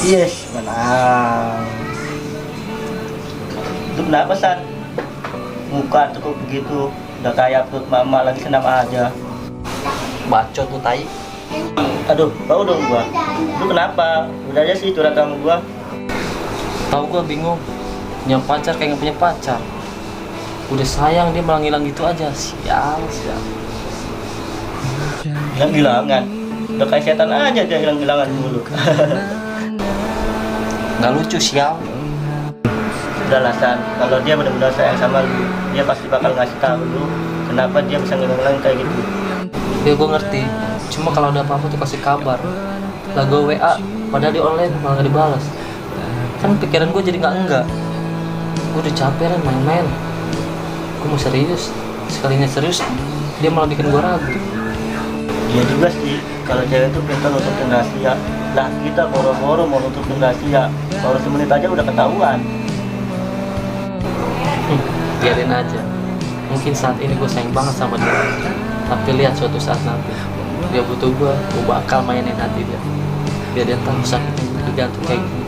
Yes, menang. Itu kenapa San? Muka tuh begitu, udah kayak perut mama lagi senam aja. Bacot tuh tai. Aduh, bau dong gua. Lu kenapa? Udah aja sih curhat sama gua. Tahu gua bingung. Punya pacar kayak nggak punya pacar. Udah sayang dia malah ngilang gitu aja. Sial. Hilang-hilangan. Udah kayak setan aja dia hilang-hilangan dulu. Nggak lucu sial. Udah lah San, kalau dia benar-benar sayang sama lu, dia pasti bakal ngasih tahu lu kenapa dia bisa ngilang-ngilang kayak gitu. Ya gua ngerti. Cuma kalau ada apa-apa tuh kasih kabar. Lah gua WA, padahal di online malah nggak dibalas. Kan pikiran gua jadi nggak enggak. Gua udah capek kan main-main. Gua mau serius. Sekalinya serius, dia malah bikin gua ragu. Dia juga sih, kalau cewek itu pintar nutupin rahasia. Lah kita boro-boro mau nutupin rahasia, baru semenit aja udah ketahuan. Biarin aja. Mungkin saat ini gue sayang banget sama dia. Tapi lihat suatu saat nanti dia butuh gue bakal mainin hati dia. Biar dia tahu sakitnya digantung kayak gini.